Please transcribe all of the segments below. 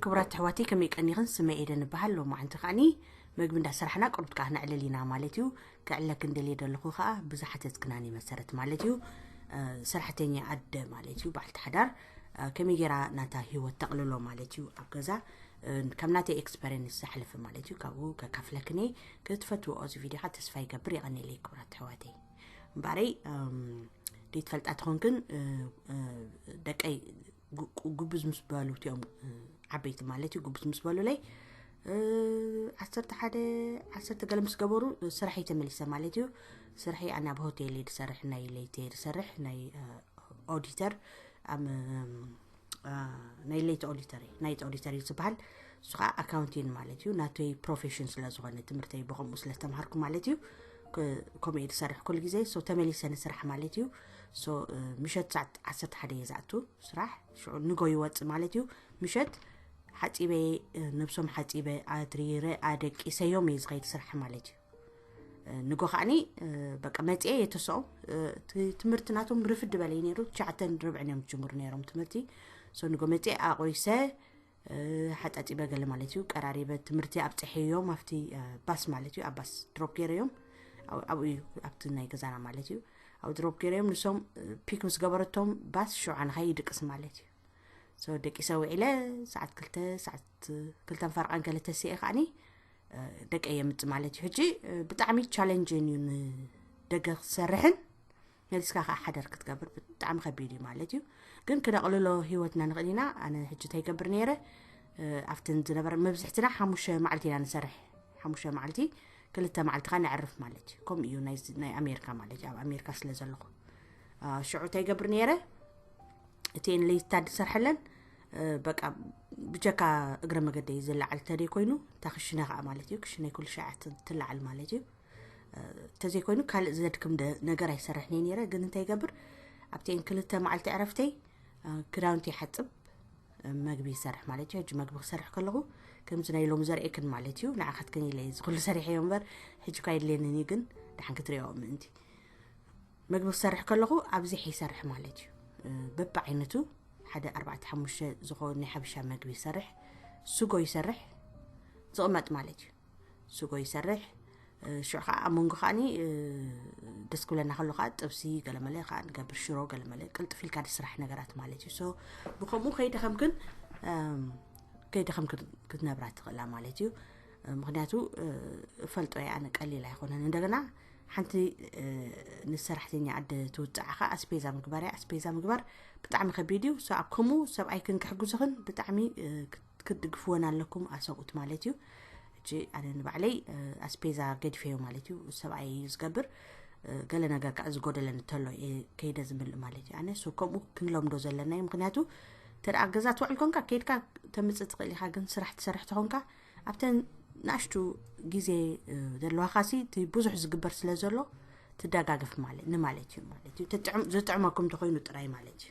ክቡራት ኣሕዋተይ፣ ከመይ ቀኒኽን? ስመይ ኤደን እበሃል። ሎማዓንቲ ከዓኒ መግቢ እንዳሰራሕና ቅሩብ ከኣ ነዕልል ኢና ማለት እዩ። ከዕለክን ደልየ ዘለኹ ከኣ ብዝሓተትክናኒ መሰረት ማለት እዩ። ሰራሕተኛ ኣደ ማለት እዩ፣ በዓልቲ ሓዳር ከመይ ጌራ ናታ ህይወት ተቕልሎ ማለት እዩ ኣብ ገዛ። ካብ ናተይ ኤክስፐሪንስ ዘሕልፍ ማለት እዩ፣ ካብኡ ከካፍለክን እየ። ክትፈትዎ እዚ ቪድዮ ከዓ ተስፋ ይገብር። የቐኒለይ ክቡራት ኣሕዋተይ። እምበኣረይ ደይትፈልጣ ተኾንክን፣ ደቀይ ጉብዝ ምስ በሉ እቲኦም ዓበይቲ ማለት እዩ፣ ጉብዝ ምስ በሉለይ ዓሰርተ ሓደ ዓሰርተ ገለ ምስ ገበሩ ስራሐይ ተመሊሰ ማለት እዩ። ስራሐይ ኣነ ኣብ ሆቴል እየ ዝሰርሕ፣ ናይ ለይቲ እየ ዝሰርሕ፣ ናይ ኦዲተር፣ ናይ ለይቲ ኦዲተር፣ ናይት ኦዲተር እዩ ዝበሃል። እሱ ከዓ ኣካውንቲን ማለት እዩ፣ ናተይ ፕሮፌሽን ስለ ዝኾነ፣ ትምህርተይ ብኸምኡ ስለ ዝተምሃርኩ ማለት እዩ። ከምኡ እየ ዝሰርሕ ኩሉ ግዜ። ሶ ተመሊሰ ንስራሕ ማለት እዩ። ሶ ምሸት ሰዓት ዓሰርተ ሓደ እየ ዝኣቱ ስራሕ፣ ሽዑ ንጎ ይወፅእ ማለት እዩ። ምሸት ሓፂበ፣ ነብሶም ሓፂበ፣ ኣድሪረ ኣደቂሰዮም እየ ዝኸይድ ስራሕ ማለት እዩ። ንጎ ከዓኒ በቃ መፅኤ የተሰኦም ትምህርቲ ናቶም ርፍድ በለ እዩ ነይሩ። ትሽዓተን ርብዕን እዮም ዝጅምሩ ነይሮም ትምህርቲ። ሶ ንጎ መፅኤ ኣቆይሰ ሓጣጢበ ገለ ማለት እዩ፣ ቀራሪበ ትምህርቲ ኣብፅሐዮም ኣብቲ ባስ ማለት እዩ። ኣብ ባስ ድሮፕ ገይረዮም ኣብኡ እዩ፣ ኣብቲ ናይ ገዛና ማለት እዩ። ኣብ ድሮፕ ገይረዮም ንሶም ፒክ ምስ ገበረቶም ባስ ሽዑ ኣነ ከይድቅስ ማለት እዩ። ሶ ደቂሰ ውዒለ ሰዓት ክልተ፣ ሰዓት ክልተን ፈርቓን ገለ ተሲኤ ከዓኒ ደቀ የምፅ ማለት እዩ። ሕጂ ብጣዕሚ ቻለንጅን እዩ ንደገ ክትሰርሕን መሊስካ ከዓ ሓደር ክትገብር ብጣዕሚ ከቢድ እዩ ማለት እዩ። ግን ክነቕልሎ ህይወትና ንኽእል ኢና። ኣነ ሕጂ እንታይ ይገብር ነይረ? ኣብተን ዝነበረ መብዝሕትና ሓሙሽተ መዓልቲ ኢና ንሰርሕ። ሓሙሽተ መዓልቲ፣ ክልተ መዓልቲ ከዓ ነዕርፍ ማለት እዩ። ከምኡ እዩ ናይ ኣሜሪካ ማለት እዩ፣ ኣብ ኣሜሪካ ስለ ዘለኹ። ሽዑ እንታይ ይገብር ነይረ? እቲኤን ለይታ ዝሰርሐለን በቃ ብጀካ እግረ መገደይ ዝለዓል ተደይ ኮይኑ፣ እታ ክሽነ ከዓ ማለት እዩ። ክሽነይ ኩሉ ሻዕ ትለዓል ማለት እዩ። ተዘይኮይኑ ካልእ ዘድክም ነገር ኣይሰርሕን እየ ነይረ። ግን እንታይ ይገብር፣ ኣብቲኤን ክልተ መዓልቲ ዕረፍተይ ክዳውንቲ ይሓፅብ፣ መግቢ ይሰርሕ ማለት እዩ። ሕጂ መግቢ ክሰርሕ ከለኹ ከምዚ ናይ ሎሚ ዘርእክን ማለት እዩ። ንዓኻትክን ኢለ እዚ ኩሉ ሰሪሐዮ እምበር፣ ሕጂ እኳ የድልየንን እዩ፣ ግን ደሓን ክትሪኦ ምእንቲ። መግቢ ክሰርሕ ከለኹ ኣብዚሐ ይሰርሕ ማለት እዩ። በብዓይነቱ ሓደ ኣርባዕተ ሓሙሽተ ዝኾኑ ናይ ሓበሻ መግቢ ይሰርሕ፣ ስጎ ይሰርሕ፣ ዝቕመጥ ማለት እዩ። ስጎ ይሰርሕ። ሽዑ ከዓ ኣብ መንጎ ከዓኒ ደስ ክብለና ከሎ ከዓ ጥብሲ ገለመለ ከዓ ንገብር፣ ሽሮ ገለመለ ቅልጥፍ ኢልካ ዝስራሕ ነገራት ማለት እዩ። ሶ ብከምኡ ከይደኸምክን ከይደኸምክን ክትነብራ ትኽእላ ማለት እዩ። ምክንያቱ እፈልጦ እየ ኣነ ቀሊል ኣይኮነን። እንደገና ሓንቲ ንሰራሕተኛ ኣደ ትውፅዓ ከዓ ኣስፔዛ ምግባር እያ። ኣስፔዛ ምግባር ብጣዕሚ ከቢድ እዩ። ሶ ኣብ ከምኡ ሰብኣይክን ክሕግዙኽን ብጣዕሚ ክትድግፍወን ኣለኩም ኣሰብኡት ማለት እዩ። ሕጂ ኣነ ንባዕለይ ኣስፔዛ ገዲፈዮ ማለት እዩ። ሰብኣይ እዩ ዝገብር። ገለ ነገር ከዓ ዝጎደለኒ እንተሎ እየ ከይደ ዝምልእ ማለት እዩ። ኣነ ሶ ከምኡ ክንለምዶ ዘለና እዩ። ምክንያቱ እንተ ደኣ ገዛ ትውዕል ኮንካ ከይድካ ተምፅእ ትኽእል ኢኻ፣ ግን ስራሕ ትሰርሕ ተኾንካ ኣብተን ንኣሽቱ ግዜ ዘለዋኻሲ እቲ ብዙሕ ዝግበር ስለ ዘሎ ትደጋገፍ ማለት ንማለት እዩ ማለት እዩ። ዝጥዕመኩም እንተኮይኑ ጥራይ ማለት እዩ።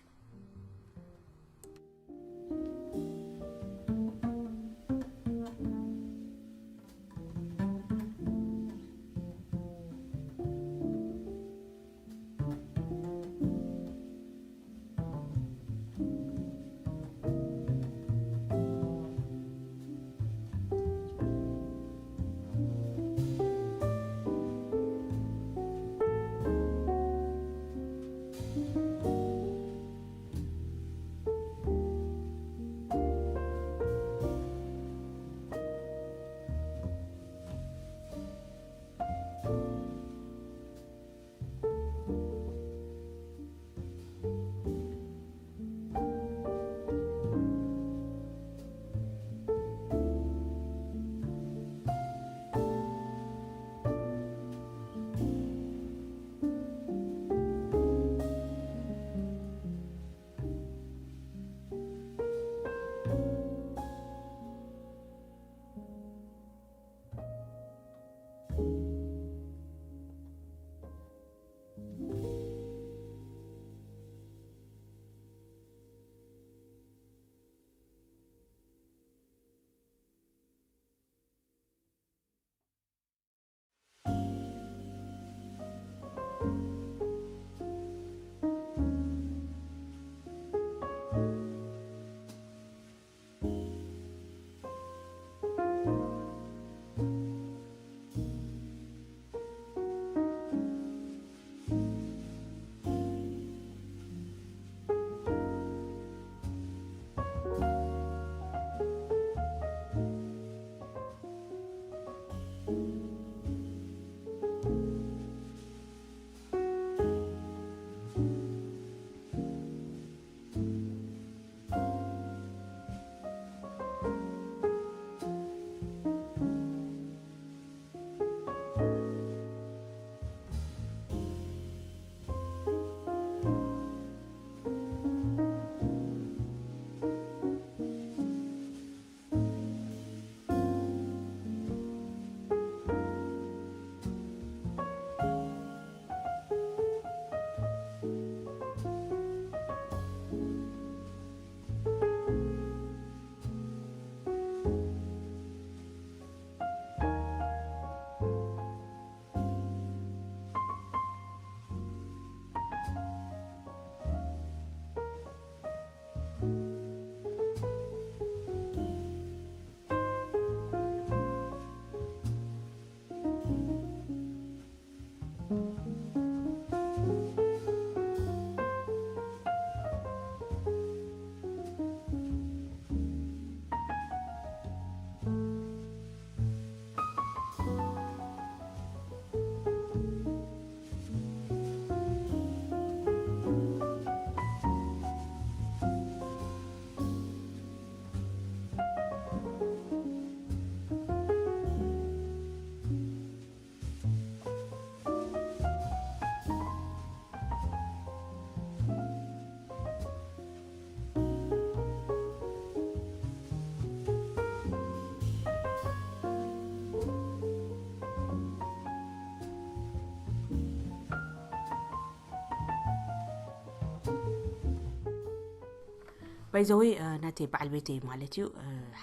ባይዘወይ ናተይ በዓል ቤተይ ማለት እዩ።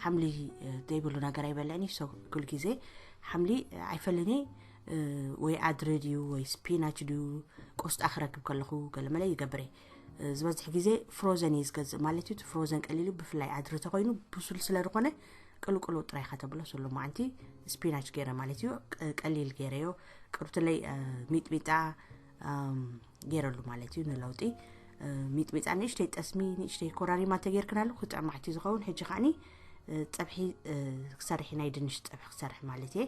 ሓምሊ ዘይብሉ ነገር ኣይበልዕን እዩ። ኩሉ ግዜ ሓምሊ ኣይፈልኒ። ወይ ኣድሪ ድዩ ወይ ስፒናች ድዩ፣ ቆስጣ ክረክብ ከለኹ ገለመለ ይገብር እየ። ዝበዝሕ ግዜ ፍሮዘን እየ ዝገዝእ ማለት እዩ። ፍሮዘን ቀሊሉ፣ ብፍላይ ኣድሪ ተኮይኑ ብሱል ስለ ዝኾነ ቅልቅሎ ጥራይ ኢኻ ተብሎ። ስሉ ማዓንቲ ስፒናች ገይረ ማለት እዩ። ቀሊል ገይረዮ። ቅሩትለይ ሚጥሚጣ ገይረሉ ማለት እዩ። ንለውጢ ሚጥሚጣ ንእሽተይ ጠስሚ፣ ንእሽተይ ኮራሪማ ተጌርክናሉ ክጥዕም ማዕት ዝኸውን። ሕጂ ከዓኒ ፀብሒ ክሰርሒ፣ ናይ ድንሽ ፀብሒ ክሰርሒ ማለት እየ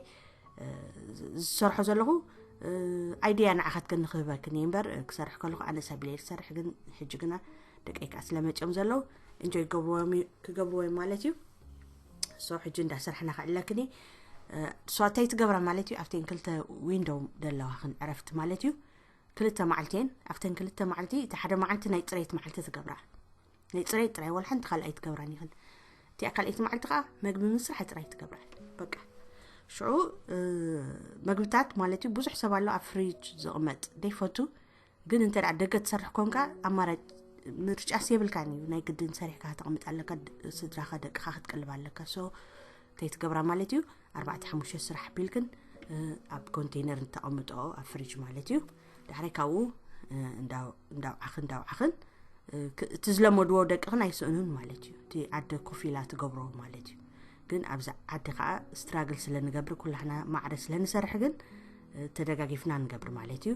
ዝሰርሖ ዘለኹ። ኣይድያ ንዓኻት ግን ንክህበክን እየ እምበር፣ ክሰርሕ ከለኹ ኣነ ሳቢለ ክሰርሕ፣ ግን ሕጂ ግና ደቀይ ከዓ ስለመፅኦም ዘለዉ እንጆይ ክገብርዎም ማለት እዩ። ሶ ሕጂ እንዳሰርሕና ክዕለክኒ። ሶ ኣታይ ትገብራ ማለት እዩ። ኣብተን ክልተ ዊንዶው ደለዋ ክን ዕረፍቲ ማለት እዩ። ክልተ መዓልቲ እየን። ኣብተን ክልተ መዓልቲ፣ እቲ ሓደ መዓልቲ ናይ ፅሬት መዓልቲ ትገብራ፣ ናይ ፅሬት ጥራይ፣ ወላ ሓንቲ ካልኣይ ትገብራን ይኽን። እቲኣ ካልኣይቲ መዓልቲ ከዓ መግቢ ምስራሕ ጥራይ ትገብራ። በቃ ሽዑ መግብታት ማለት እዩ። ብዙሕ ሰብ ኣሎ ኣብ ፍሪጅ ዝቕመጥ ደይፈቱ፣ ግን እንተ ደኣ ደገ ትሰርሕ ኮንካ ኣማራጭ ምርጫስ የብልካን እዩ። ናይ ግድን ሰሪሕካ ከተቕምጥ ኣለካ፣ ስድራኻ ደቅኻ ክትቀልብ ኣለካ። ሶ እንታይ ትገብራ ማለት እዩ። ኣርባዕተ ሓሙሽተ ስራሕ ቢልክን ኣብ ኮንቴነር እንተቐምጦ ኣብ ፍሪጅ ማለት እዩ። ዳሕራይ ካብኡ እንዳውዓኽን እንዳውዓኽን እቲ ዝለመድዎ ደቅኽን ኣይስእኑን ማለት እዩ። እቲ ዓደ ኮፍ ኢላ ትገብሮ ማለት እዩ። ግን ኣብዚ ዓዲ ከዓ ስትራግል ስለ ንገብር፣ ኩላህና ማዕረ ስለ ንሰርሕ ግን ተደጋጊፍና ንገብር ማለት እዩ።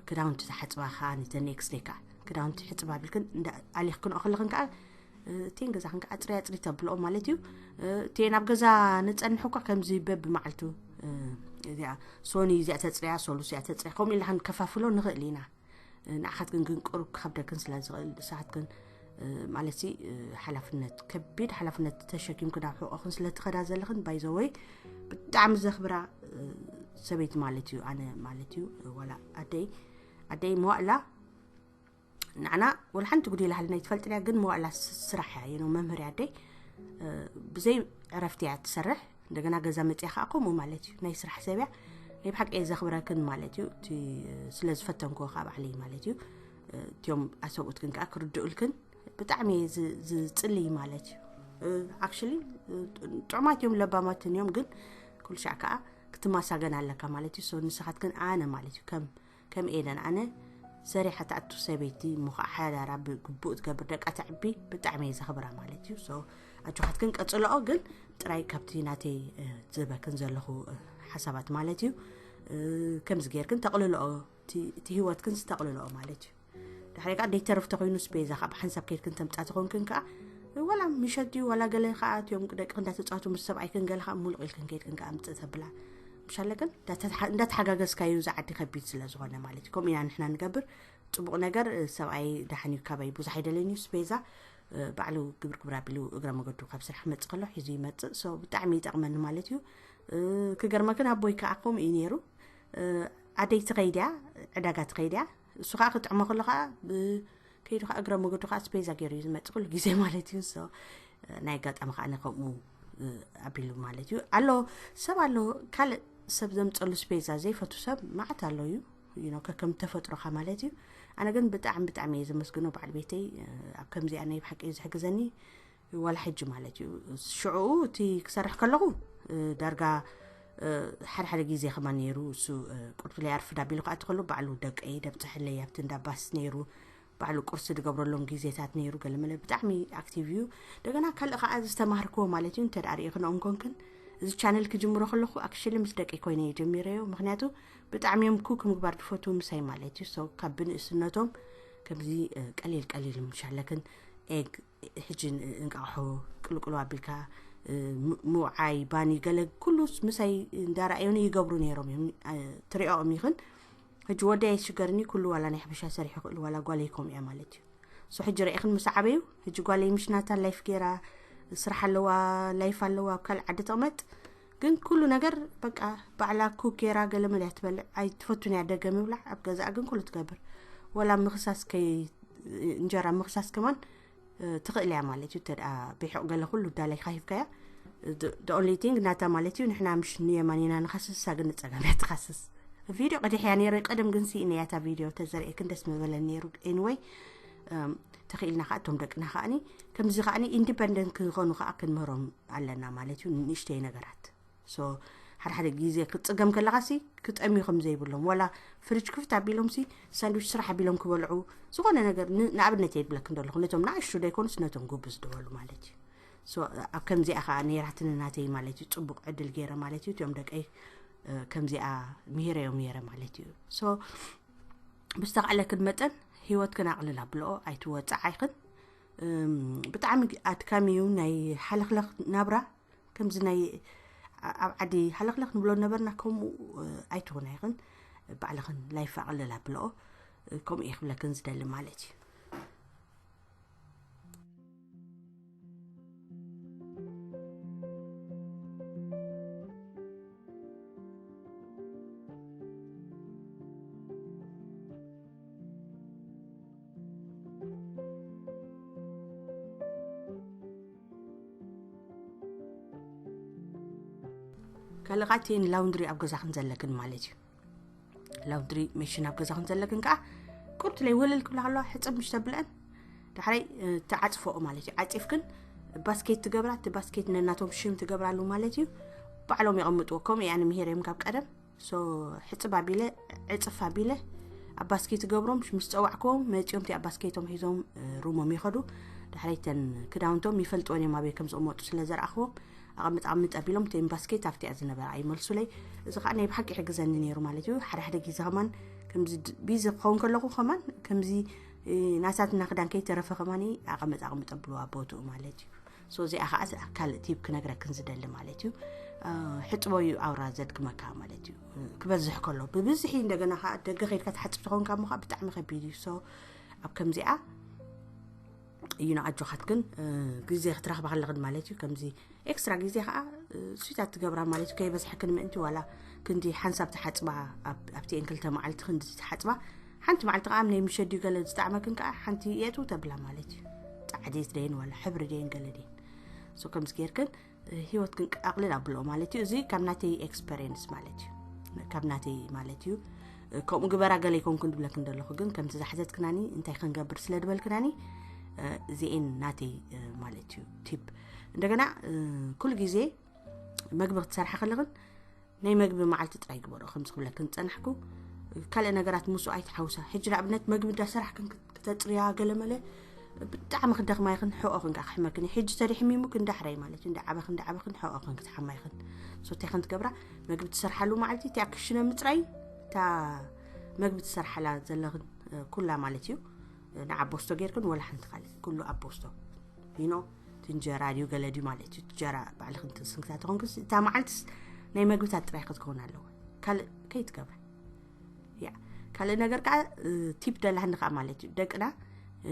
ክዳውንቲ ዝሓፅባ ከዓ ንተ ኔክስት ዴይ ከዓ ክዳውንቲ ሕፅባ ቢልክን ኣሊኽክንኦ ከለኽን ከዓ እቴን ገዛኽን ከዓ ኣፅሪ ኣፅሪ ተብልኦ ማለት እዩ። እቴ ናብ ገዛ ንፀንሕ እኳ ከምዚ በብ መዓልቱ እዚኣ ሶኒ እዚኣ ተፅርያ፣ ሶሉስ እዚኣ ተፅርያ፣ ከምኡ ኢልና ክንከፋፍሎ ንኽእል ኢና። ንኣኻትክን ግን ቅሩብ ክኸብደክን ስለ ዝኽእል ንስኻትክን ማለት ሲ ሓላፍነት፣ ከቢድ ሓላፍነት ተሸኪምክን ኣብ ሕቆኽን ስለ ትኸዳ ዘለኽን፣ ባይዘወይ ብጣዕሚ ዘኽብራ ሰበይቲ ማለት እዩ። ኣነ ማለት እዩ ዋላ ኣደይ ኣደይ መዋእላ ንዓና ወላ ሓንቲ ጉዲላ ሃልና ይትፈልጥ እያ፣ ግን መዋእላ ስራሕ እያ የነው መምህር ኣደይ ብዘይ ዕረፍቲ እያ ትሰርሕ። እንደገና ገዛ መፅያ ከዓ ከምኡ ማለት እዩ። ናይ ስራሕ ሰብ እያ። ናይ ብሓቂ እየ ዘኽብረክን ማለት እዩ። እቲ ስለ ዝፈተንክዎ ከዓ ባዕለይ ማለት እዩ። እቲኦም ኣሰብኡትክን ከዓ ክርድኡልክን ብጣዕሚ እየ ዝ- ዝፅልይ ማለት እዩ። ኣክሽሊ ጥዑማት እዮም፣ ለባማትን እዮም፣ ግን ኩሉ ሻዕ ከዓ ክትማሳገን ኣለካ ማለት እዩ። ሶ ንስኻትክን ኣነ ማለት እዩ ከም ከም ኤደን ኣነ ሰሪሓ ትኣቱ ሰበይቲ እሞ ከዓ ሓዳራ ብግቡእ ትገብር ደቃ ተዕቢ ብጣዕሚ እየ ዘኽብራ ማለት እዩ። ሶ ኣጆኻትክን ቀፅልኦ፣ ግን ጥራይ ካብቲ ናተይ ዝህበክን ዘለኹ ሓሳባት ማለት እዩ። ከምዚ ጌርክን ተቕልልኦ፣ እቲ ህይወትክን ዝተቕልልኦ ማለት እዩ። ድሕሪ ከዓ ደይተርፍ ተኮይኑ ስፔዛ ከዓ ብሓንሳብ ከይድክን ተምፃ ተኮንክን ከዓ ዋላ ምሸት ድዩ ዋላ ገለ ከዓ እቲኦም ደቂ እንዳተፃወቱ ምስ ሰብኣይክን ገለ ከዓ ሙሉቅ ኢልክን ከይድክን ከዓ ምፅእ ተብላ ምሻለክን እንዳተሓጋገዝካዩ እዚ ዓዲ ከቢድ ስለ ዝኾነ ማለት እዩ። ከምኡ ኢና ንሕና ንገብር። ፅቡቅ ነገር ሰብኣይ ደሓን እዩ፣ ካባይ ብዙሕ ኣይደልን እዩ። ስፔዛ ባዕሉ ግብር ግብር ኣቢሉ እግረ መገዱ ካብ ስራሕ ክመፅእ ከሎ ሒዙ ይመፅእ። ሶ ብጣዕሚ ይጠቅመኒ ማለት እዩ። ክገርመክን ኣቦይ ከዓ ከምኡ እዩ ነይሩ። ኣደይ ትኸይድ እያ፣ ዕዳጋ ትኸይድ እያ። እሱ ከዓ ክጥዕሞ ከሎ ከዓ ከይዱ ከዓ እግረ መገዱ ከዓ ስፔዛ ገይሩ እዩ ዝመፅእ ኩሉ ግዜ ማለት እዩ። ሶ ናይ ኣጋጣሚ ከዓ ከምኡ ኣቢሉ ማለት እዩ ኣሎ። ሰብ ኣሎ ካልእ ሰብ ዘምፀሉ ስፔዛ ዘይፈቱ ሰብ መዓት ኣሎ እዩ። ከከም ተፈጥሮካ ማለት እዩ። ኣነ ግን ብጣዕሚ ብጣዕሚ እየ ዘመስግኖ በዓል ቤተይ ኣብ ከምዚኣ ናይ ብሓቂ እዩ ዝሕግዘኒ። ዋላ ሕጂ ማለት እዩ። ሽዑ እቲ ክሰርሕ ከለኹ ዳርጋ ሓደ ሓደ ግዜ ከማ ነይሩ እሱ ቁርቱ ለይ ኣርፍዳ ቢሉ ከዓ ትኸሉ ባዕሉ ደቀይ ደብፅሐለይ ኣብቲ እንዳባስ ነይሩ። ባዕሉ ቁርሲ ዝገብረሎም ግዜታት ነይሩ። ገለመለ ብጣዕሚ ኣክቲቭ እዩ። እንደገና ካልእ ከዓ ዝተማህርክዎ ማለት እዩ። እንተ ደኣ ሪኢኽንኦም ኮንክን እዚ ቻነል ክጅምሮ ከለኹ ኣክሽሊ ምስ ደቂ ኮይነ እየ ጀሚረዮ። ምክንያቱ ብጣዕሚ እዮም ኩክ ምግባር ዝፈትዉ ምሳይ ማለት እዩ። ሶ ካብ ብንእስነቶም ከምዚ ቀሊል ቀሊል ምሻለክን ኤግ ሕጂ እንቃቑሖ ቅልቅሎ ኣቢልካ ምውዓይ ባኒ ገለ ኩሉ ምሳይ እንዳረኣዮኒ ይገብሩ ነይሮም እዮም። ትሪኦም ይኽን ሕጂ ወደይ ኣይሽገርኒ ኩሉ ዋላ ናይ ሕበሻ ሰሪሑ ክእል ዋላ ጓለይ ከምኡ እያ ማለት እዩ። ሶ ሕጂ ርኢኽን ምስ ዓበዩ ሕጂ ጓለይ ምሽ ናታ ላይፍ ገይራ ስራሕ ኣለዋ፣ ላይፍ ኣለዋ፣ ኣብ ካልእ ዓዲ ተቕመጥ ግን ኩሉ ነገር በቃ ባዕላ ኩክ ገይራ ገለ መለ እያ ትበልዕ። ኣይትፈቱን እያ ደገ ምብላዕ፣ ኣብ ገዛኣ ግን ኩሉ ትገብር። ወላ ምኽሳስ ከይ እንጀራ ምኽሳስ ከማን ትኽእል እያ ማለት እዩ። ተደኣ ብሕቕ ገለ ኩሉ ዳላይካ ሂብካያ the only thing ናታ ማለት እዩ። ንሕና ምሽ ንየማን ኢና ንኻስስ፣ እሳ ግን ንፀጋም እያ ትኻስስ። ቪድዮ ቀዲሕ እያ ነይረ ቀደም ግን ስኢነ እያ እታ ቪድዮ ተዘርእክን ደስ ምበለን ነይሩ። Anyway ተኽኢልና ከዓ እቶም ደቅና ከዓኒ ከምዚ ከዓኒ ኢንዲፐንደንት ክኾኑ ከዓ ክንምህሮም ኣለና ማለት እዩ። ንእሽተይ ነገራት ሶ ሓደ ሓደ ግዜ ክትፅገም ከለኻሲ ክጠምዩ ከም ዘይብሎም ዋላ ፍሪጅ ክፍት ኣቢሎም ሲ ሳንድዊች ስራሕ ኣቢሎም ክበልዑ ዝኾነ ነገር ን- ንኣብነት የድብለክ እንደለኹ ነቶም ንኣሽቱ ደይኮኑስ ነቶም ጉብዝ ዝበሉ ማለት እዩ። ሶ ኣብ ከምዚኣ ከዓ ነይራትኒ ናተይ ማለት እዩ። ፅቡቅ ዕድል ገይረ ማለት እዩ። እቲኦም ደቀይ እ፣ ከምዚኣ ምሂረዮም ነይረ ማለት እዩ። ሶ ብዝተኻእለክን መጠን ህይወትክን ኣቕልል ኣብልኦ፣ ኣይትወፃዓይኽን። እም፣ ብጣዕሚ ኣድካሚ እዩ ናይ ሓለኽለኽ ናብራ። ከምዚ ናይ ኣ- ኣብ ዓዲ ሃለኽለኽ ንብሎ ነበርና። ከምኡ እ፣ ኣይትኹን ኣይኽን። ባዕልኽን ላይፍ ኣቕልል ኣብልኦ። እ፣ ከምኡ እየ ክብለክን ዝደሊ ማለት እዩ። ካልእ ኻዓ እቲ ንላውንድሪ ኣብ ገዛኽን ዘለክን ማለት እዩ። ላውንድሪ መሽን ኣብ ገዛኽን ዘለክን ከዓ ቁርትለይ ወለል ክብላ ከለዋ ሕፅብ ምሽ ተብለአን ዳሕራይ ትዓፅፈኦ ማለት እዩ። ዓፂፍክን ባስኬት ትገብራ። እቲ ባስኬት ነናቶም ሽም ትገብራሉ ማለት እዩ። ባዕሎም የቐምጥዎ። ከምኡ እያ ንምሄር እዮም ካብ ቀደም ሶ ሕፅብ ኣቢለ ዕፅፍ ኣቢለ ኣብ ባስኬት ገብሮም ምስ ፀዋዕክዎም መፂኦም እቲ ኣብ ባስኬቶም ሒዞም እ፣ ሩሞም ይኸዱ። ዳሕራይ ተን ክዳውንቶም ይፈልጥወን እዮም ኣበይ ከም ዝቕመጡ ስለ ዘርኣኽዎም ኣቐምጥ ኣቐምጥ ኣቢሎም ተን ባስኬት ኣብቲኣ ዝነበረ ኣይመልሱለይ። እዚ ከዓ ናይ ብሓቂ ይሕግዘኒ ነይሩ ማለት እዩ። ሓደ ሓደ ግዜ ከማን ከምዚ ድ- ቢዚ ክኸውን ከለኹ ከማን ከምዚ እ፣ ናሳትና ክዳን ከይተረፈ ከማን ኣቐምጥ ኣቐምጥ ኣብልዋ ቦትኡ ማለት እዩ። ሶ እዚኣ ከዓ ካልእ ቲፕ ክነግረክን ዝደሊ ማለት እዩ። እ፣ ሕፅቦ እዩ ኣውራ ዘድግመካ ማለት እዩ። እ፣ ክበዝሕ ከሎ ብብዝሒ እንደገና ከዓ ደገ ከይድካ ትሓፅብ ተኸውን ካብ ምኳ ብጣዕሚ ከቢድ እዩ። ሶ ኣብ ከምዚኣ እዩ ንኣጆኻት ግን እ፣ ግዜ ክትረኽባ ከለኽን ማለት እዩ። ከምዚ ኤክስትራ ግዜ ከዓ እ፣ ስዊታት ትገብራ ማለት እዩ። ከይበዝሐክን ምእንቲ ዋላ ክንዲ ሓንሳብ ትሓፅባ ኣብ- ኣብቲ ኤን ክልተ መዓልቲ ክንዲ ትሓፅባ ሓንቲ መዓልቲ ከዓ ናይ ምሸት ድዩ ገለ ዝጠዕመክን ከዓ ሓንቲ የእትው ተብላ ማለት እዩ። ፃዕዴት ደይን ዋላ ሕብሪ ደይን ገለ ደይን ሶ ከምዚ ጌርክን ህይወት ግን ኣቕልል ኣብልኦ ማለት እዩ። እዚ ካብ ናተይ ኤክስፐሪየንስ ማለት እዩ። ካብ ናተይ ማለት እዩ። ከምኡ ግበራ ገለ ይኮንኩን ድብለክን ደለኹ ግን ከምቲ ዝሓዘትክናኒ እንታይ ክንገብር ስለ ድበልክናኒ እዚኤን ናተይ ማለት እዩ። ቲፕ እንደገና ኩሉ ግዜ መግቢ ክትሰርሓ ከለኽን ናይ መግቢ መዓልቲ ጥራይ ግበሮ። ከምዚ ክብለክን ዝፀናሕኩ ካልእ ነገራት ምስኡ ኣይትሓውሳ። ሕጂ ንኣብነት መግቢ እንዳሰራሕክን ክተፅርያ ገለመለ ብጣዕሚ ክደኽማ ይኽን ሕኦ ክንካ ክሕመክን እዩ። ሕጂ ተደይ ሕሚሙ ክንዳሕረይ ማለት እዩ። እንዳዓበ ክንዳዓበ ክን ሕኦ ክን ክትሓማ ይኽን ሶታይ ክን ትገብራ መግቢ ትሰርሓሉ መዓልቲ እቲኣ ክሽነ ምፅራይ እታ መግቢ ትሰርሓላ ዘለኽን ኩላ ማለት እዩ። ንዓቦስቶ ጌርክን ወላ ሓንቲ ካልእ ኩሉ ኣቦስቶ ይኖ ትንጀራ ድዩ ገለ ድዩ ማለት እዩ። ትጀራ ባዕልኽን ትስንክታ ተኾንክስ እታ መዓልትስ ናይ መግብታት ጥራይ ክትከውን ኣለዎ። ካልእ ከይትገብራ ያ ካልእ ነገር ከዓ ቲፕ ደላህኒ ከዓ ማለት እዩ። ደቅና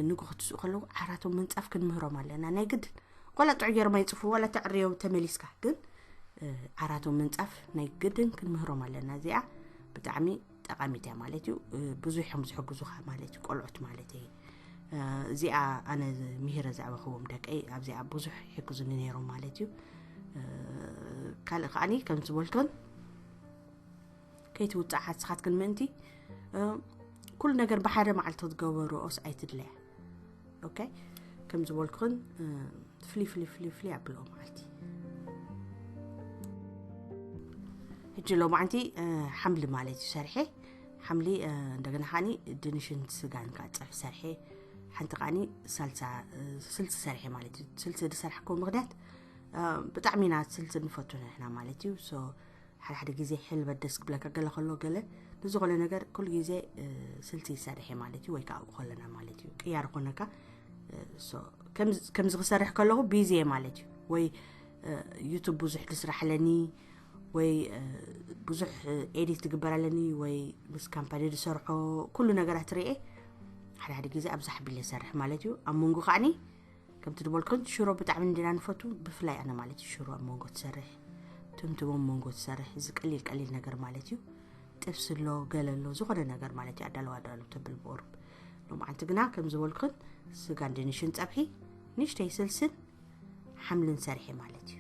ንጉ ክትስኡ ከለዉ ዓራቶም ምንፃፍ ክንምህሮም ኣለና ናይ ግድን። ዋላ ጥዑ ገይሮም ኣይፅፉ ዋላ ተዕርዮ ተመሊስካ ግን ዓራቶም ምንፃፍ ናይ ግድን ክንምህሮም ኣለና። እዚኣ ብጣዕሚ ጠቃሚት እያ ማለት እዩ። ብዙሕ እዮም ዝሕግዙኻ ማለት እዩ። ቆልዑት ማለት እየ እዚኣ ኣነ ምሂረ ዘዕበኽዎም ደቀይ ኣብዚኣ ብዙሕ ይሕግዙኒ ነይሮም ማለት እዩ። ካልእ ከዓኒ ከም ዝበልክን ከይትውፃዓ ንስኻትክን ምእንቲ ኩሉ ነገር ብሓደ መዓልቲ ክትገበርኦስ ኣይትድለያ። ኦኬ ከም ዝበልኩኽን ፍሊ ፍሊ ፍሊ ፍሊ ኣብልኦ መዓልቲ ሕጂ ሎማዓንቲ ሓምሊ ማለት እዩ ሰርሐ ሓምሊ እንደገና ከዓኒ ድንሽን ስጋን ከዓ ፀብሒ ሰርሐ ሓንቲ ከዓኒ ሳልሳ ስልሲ ሰርሐ ማለት እዩ። ስልሲ ዝሰርሐኮ ምክንያት ብጣዕሚ ኢና ስልሲ ንፈቱ ንሕና ማለት እዩ። ሓደ ሓደ ግዜ ሕልበት ደስ ክብለካ ገለ ከሎ ገለ ንዝኾነ ነገር ኩሉ ግዜ ስልሲ ይሰርሕ ማለት እዩ ወይ ከዓ ኣብኡ ከለና ማለት እዩ ቅያር ኮነካ ከምዚ ክሰርሕ ከለኹ ቢዚ እየ ማለት እዩ። ወይ ዩቱብ ብዙሕ ድስራሕ ኣለኒ ወይ ብዙሕ ኤዲት ትግበር ኣለኒ ወይ ምስ ካምፓኒ ዝሰርሖ ኩሉ ነገራት ርኤ ሓደ ሓደ ግዜ ኣብዛ ሓቢለ ይሰርሕ ማለት እዩ። ኣብ መንጎ ከዓኒ ከምቲ ዝበልኩን ሽሮ ብጣዕሚ እንዲና ንፈቱ ብፍላይ ኣነ ማለት እዩ ሽሮ ኣብ መንጎ ትሰርሕ ትምትሞ ኣብ መንጎ ትሰርሕ እዚ ቀሊል ቀሊል ነገር ማለት እዩ። ጥብሲ ኣሎ ገለ ኣሎ ዝኾነ ነገር ማለት እዩ ኣዳለዋ ኣዳሉ ተብል ብቁሩብ ሎማዓንቲ ግና ከም ዝበልኩን ስጋን ድንሽን ፀብሒ ንእሽተይ ስልስን ሓምልን ሰርሒ ማለት እዩ።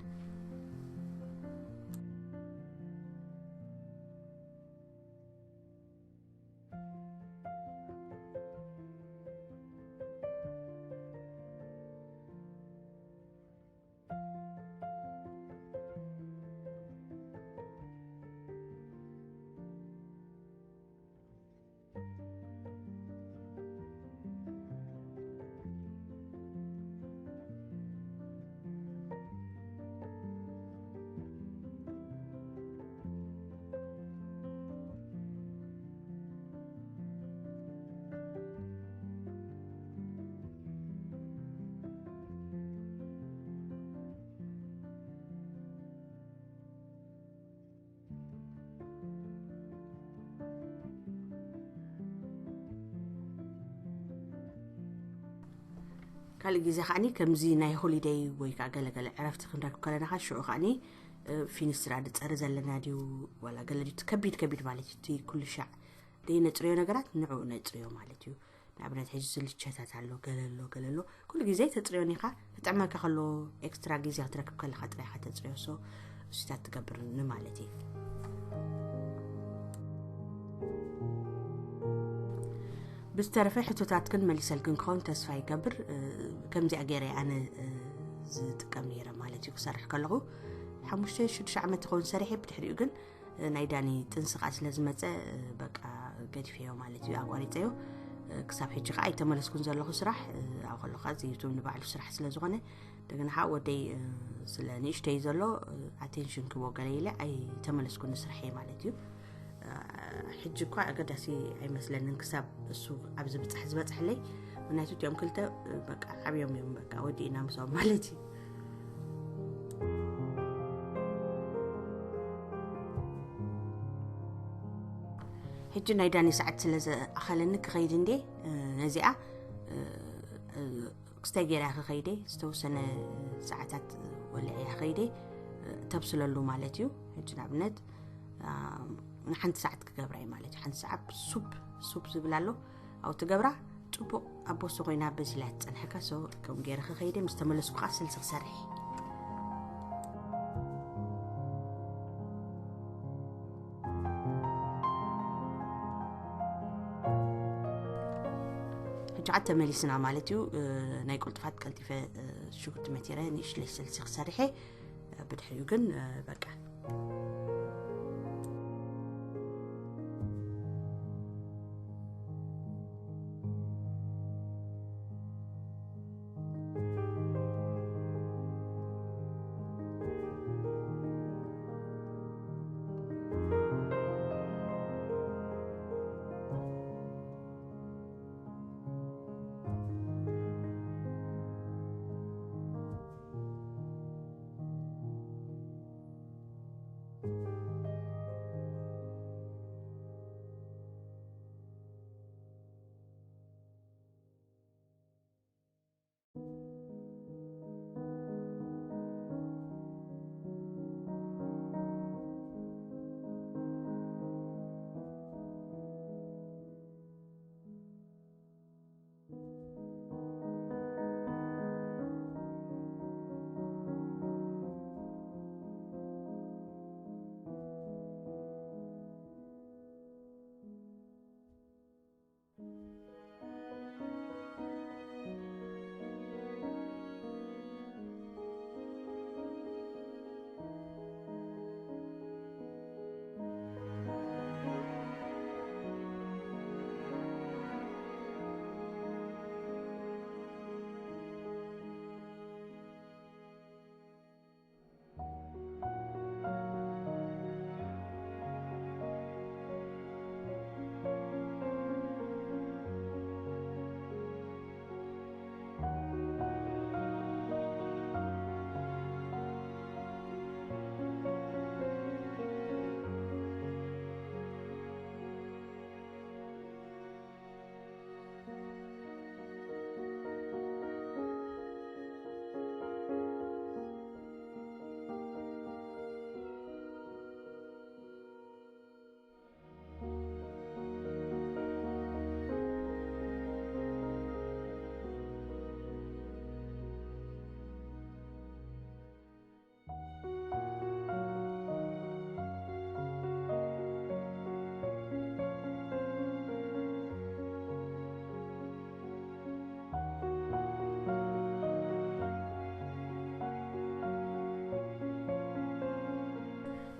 ካልእ ግዜ ከዓኒ ከምዚ ናይ ሆሊደይ ወይ ከዓ ገለገለ ዕረፍቲ ክንረክብ ከለና ከዓ ሽዑ ከዓኒ ፊኒስትራ ድፀሪ ዘለና ድዩ ዋላ ገለ ድዩ ከቢድ ከቢድ ማለት እዩ እቲ ኩሉ ሻዕ ደይ ነፅርዮ ነገራት ንዑ ነፅርዮ ማለት እዩ። ንኣብነት ሕዚ ዝልቸታት ኣሎ ገለ ኣሎ ገለ ኣሎ ኩሉ ግዜ ተፅርዮን ኢኻ። ክጥዕመካ ከሎ ኤክስትራ ግዜ ክትረክብ ከለካ ጥራይ ኢኻ ተፅርዮ። ሶ እሱታት ትገብር ንማለት እዩ። ብዝተረፈ ሕቶታት ግን መሊሰልክን ክኸውን ተስፋ ይገብር። ከምዚኣ ገይረ ኣነ ዝጥቀም ነይረ ማለት እዩ ክሰርሕ ከለኹ ሓሙሽተ ሽዱሽተ ዓመት ይኸውን ሰሪሐ። ብድሕሪኡ ግን ናይ ዳኒ ጥንስቃ ስለ ዝመፀ በቃ ገዲፈዮ ማለት እዩ ኣቋሪፀዮ። ክሳብ ሕጂ ከዓ ኣይተመለስኩን ዘለኹ ስራሕ። ኣብ ከለካ እዚ ዩቱብ ንባዕሉ ስራሕ ስለ ዝኾነ እንደገና ከዓ ወደይ ስለ ንእሽተይ ዘሎ ኣቴንሽን ክቦ ገለ ኢለ ኣይተመለስኩን ንስራሕ እየ ማለት እዩ። ሕጂ እኳ ኣገዳሲ ኣይመስለንን ክሳብ እሱ ኣብ ዝብፃሕ ዝበፅሐለይ። ምክንያቱ እቲኦም ክልተ በቃ ዓብዮም እዮም በቃ ወዲእና ምሶም ማለት እዩ። ሕጂ ናይ ዳኒ ሰዓት ስለ ዝኣኸለኒ ክኸይድ እንዴ ነዚኣ ክስታይ ገይራ ክኸይደ ዝተወሰነ ሰዓታት ወልዐ ክኸይደ ተብስለሉ ማለት እዩ። ሕጂ ንኣብነት ንሓንቲ ሰዓት ክገብራ እዩ ማለት እዩ። ሓንቲ ሰዓት ሱፕ ሱፕ ዝብል ኣሎ ኣብኡ ትገብራ ፅቡቕ ኣብ ቦሶ ኮይና በዚላ ትፀንሐካ። ሶ ከም ገይረ ክኸይደ ምስ ተመለስኩ ከዓ ስልሲ ክሰርሕ ሕጂ ዓድ ተመሊስና ማለት እዩ። ናይ ቁልጥፋት ቀልጢፈ ሽጉርቲ መቲረ ንእሽለይ ስልሲ ክሰርሐ ብድሕሪኡ ግን በቃ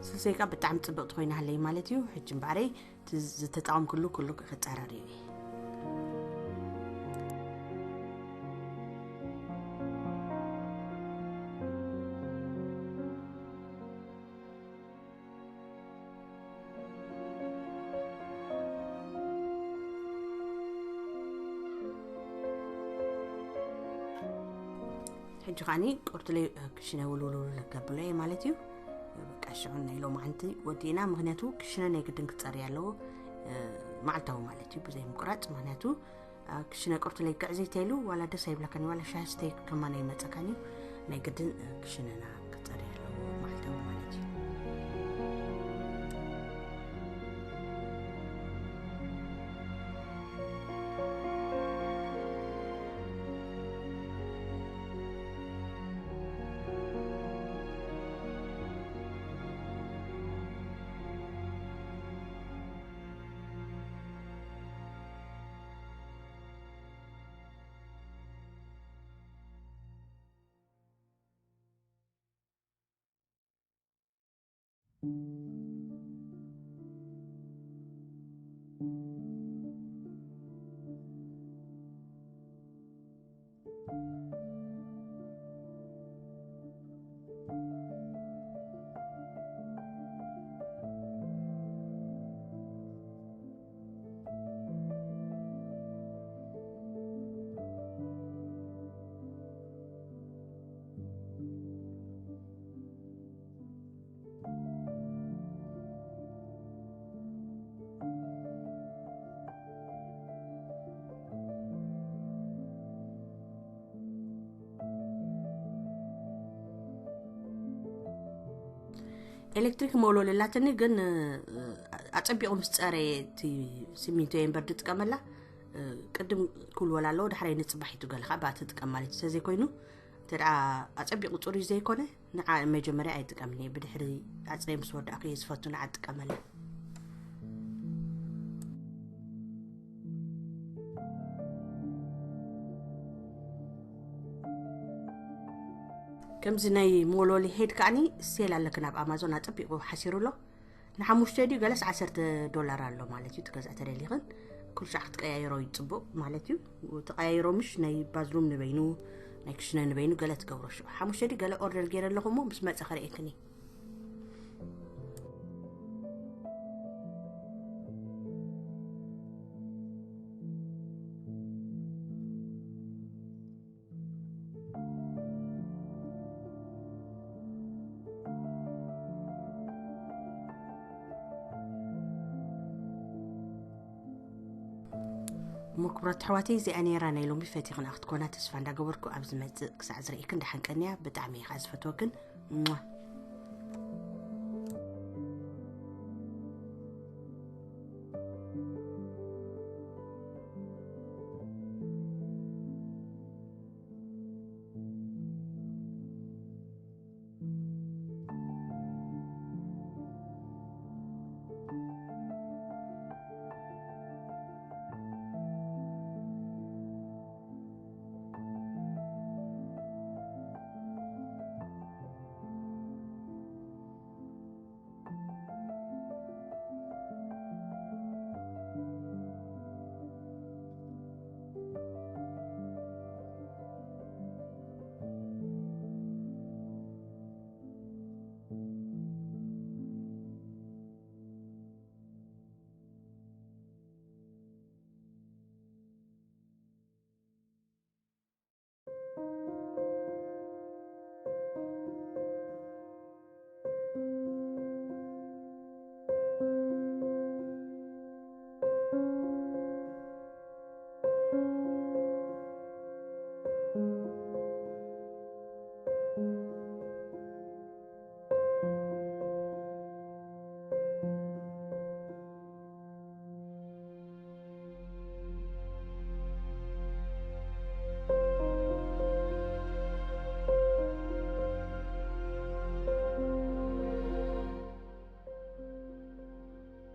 ስልሰይካ ብጣዕሚ ፅብቕቲ ኮይና ሃለይ ማለት እዩ። ሕጂ እምበኣረይ እቲ ዝተጠቐምኩሉ ኩሉ ክፀረር እዩ። ሕጂ ከዓኒ ቁርትለይ ክሽነ ውልውልውል ከብሎ እየ ማለት እዩ። በቃ ሽዑ ናይ ሎማዓንቲ ወዲእና፣ ምክንያቱ ክሽነ ናይ ግድን ክፀርይ ኣለዎ፣ መዓልታዊ ማለት እዩ፣ ብዘይ ምቁራፅ። ምክንያቱ ክሽነ ቅርቱለይ ግዕዘይ ተይሉ ዋላ ደስ ኣይብለካን ዋላ ሻሂ ስተይ ከማና ይመፀካን እዩ። ናይ ግድን ክሽነና ክፀሪ ኣለዎ ማዕልታዊ ማለት እዩ። ኤሌክትሪክ መውለሊ ኣላትኒ፣ ግን ኣፀቢቑ ምስ ፀረየ እቲ ሲሚንቶ እየ እምበር ዝጥቀመላ። ቅድም ክውልወል ኣለዎ፣ ዳሕራይ ንፅባሒቱ ገለ ከዓ ብኣ ትጥቀም ማለት እዩ። ስለዘይኮይኑ እንተ ደኣ ኣፀቢቑ ፅሩይ ዘይኮነ ንዓ መጀመርያ ኣይጥቀምን እየ። ብድሕሪ ኣፅረየ ምስ ወዳእኩ እየ ዝፈቱ ንዓ እጥቀመላ። ከምዚ ናይ ሞሎሊ ሄድ ከዓኒ ሴል ኣለክን ኣብ ኣማዞን ኣጸቢቑ ሓሲሩ ኣሎ። ንሓሙሽተ ድዩ ገለስ ዓሰርተ ዶላር ኣሎ ማለት እዩ። ትገዝኣ ተደሊኽን ኩሉ ሻዕ ክትቀያይሮ እዩ ጽቡቕ ማለት እዩ። ተቀያይሮ ምሽ ናይ ባዝሩም ንበይኑ ናይ ክሽነ ንበይኑ ገለ ትገብሮ ሽዑ ሓሙሽተ ድዩ ገለ ኦርደር ገይረ ኣለኹ እሞ ምስ መጸ ከርእየክን እየ። እሞ ክቡራት ኣሕዋተይ እዚኣ ነይራ ናይ ሎሚ ፈቲኽና ክትኮና ተስፋ እንዳገበርኩ ኣብ ዝመጽእ ክሳዕ ዝርእየክን ደሓን ቀንያ። ብጣዕሚ እየ ከዓ ዝፈትወክን። ሟ።